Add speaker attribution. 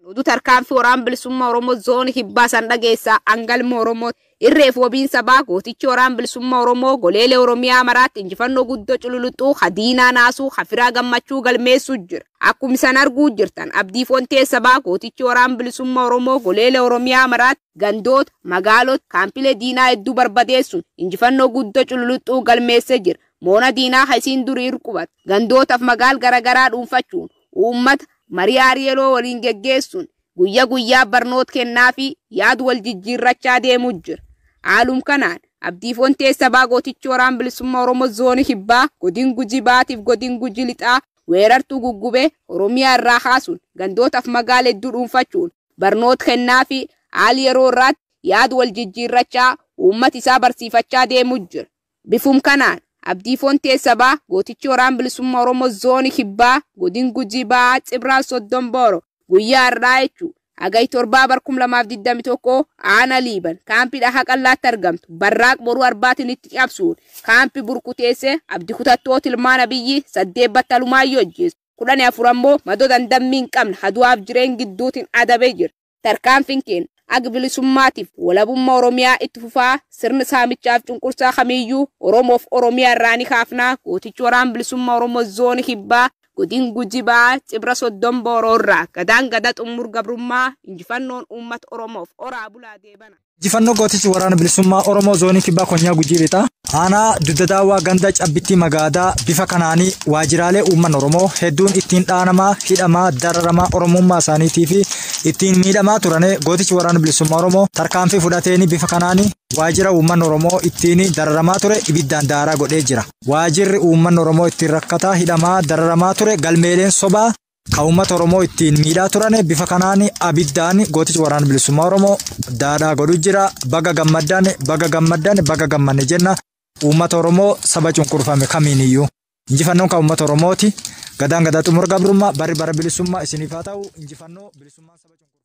Speaker 1: Oduu tarkaanfii Waraana Bilisummaa Oromoo Zoonii Kibbaa san dhageessaa hangalma Oromoo irreef wabiin sabaa gootichi Waraana Bilisummaa Oromoo goleelee Oromiyaa maraatti injifannoo guddoo cululuxuu hadiinaa naasuu hafiraa gammachuu galmeessuu jira. Akkuma isan arguu jirtan abdii fontee sabaa gootichi Waraana Bilisummaa Oromoo goleelee Oromiyaa maraatti gandoota magaalota kaampilee diinaa hedduu barbadeessuun injifannoo guddoo cululuxuu galmeessee jira. Moona diinaa hasiin durii qubata. Gandootaaf magaal garaagaraa dhuunfachuun uummata marii hariiroo waliin geggeessuun guyyaa guyyaa barnoota kennaa fi yaadu wal jijjiirrachaa deemuu jira. Haalum kanaan abdii fontee sabaa gootichi Waraana Bilisummaa Oromoo Zoonii Kibbaa godin Gujii Baatiif godin Gujii Lixaa weerartuu guggubee Oromiyaa irraa kaasuun gandootaaf magaala hedduu dhuunfachuun barnoota kennaa fi haali yeroo irraatti yaadu wal jijjiirrachaa uummata isaa barsiifachaa deemuu jira. Bifum kanaan abdii fontee sabaa gootichi Waraana Bilisummaa Oromoo Zoonii Kibbaa godin Gujii Ba'aa Cibraa Soddon Booro guyyaa har'aa jechuun Hagayya 7 bara 2021 aanaa Liiban kaampii Dhaha Qallaatti argamtu barraaq boruu arbaatiin itti cabsuun kaampii burkuteessee abdii kutattoota ilmaan Abiyyi 8 battalumaayyoo ajjeesu 14 ammoo madoo dandammii hin qabne hadu'aaf jireen gidduutiin adabee jira. Tarkaanfiin keenya aga bilisummaatiif walabummaa Oromiyaa itti fufaa sirni saamichaaf cunqursaa kamiyyuu Oromoof Oromiyaa irraa ni kaafnaa gootichi Waraana Bilisummaa Oromoo Zoonii Kibbaa godin Gujii Ba'aa Cibra Soddon Booroo irraa gadaan gada xumur gabrummaa injifannoon uummata Oromoof oraa bulaa deebana.
Speaker 2: Injifannoo gootichi Waraana Bilisummaa Oromoo Zoonii Kibbaa Konyaa Gujii Lixaa aanaa Dugda ganda Cabbittii Magaadaa bifa kanaanii waajjiraalee uummanni Oromoo hedduun ittiin dhaanamaa, hidhamaa, dararamaa Oromummaa isaaniitii fi ittiin miidhamaa turane gootichi Waraana Bilisummaa Oromoo tarkaanfii fudhateeni bifa kanaanii waajjira uummanni Oromoo ittiin dararamaa ture ibiddaan daaraa godhee jira. Waajjirri uummanni Oromoo ittiin rakkataa, hidhamaa, dararamaa ture galmeeleen sobaa kan uummata Oromoo ittiin miidhaa turane bifa kanaan abiddaan gootichi Waraana Bilisummaa Oromoo daadhaa godhu jira. Baga gammaddaan, baga gammaddaan, baga gammanne jenna. Uummata Oromoo saba cunqurfame kamiiniyyuu. Injifannoon kan uummata Oromooti. Gadaan gadaa xumura gabrummaa barri bara bilisummaa isiniif haa ta'u. Injifannoo bilisummaa saba cunqurfame.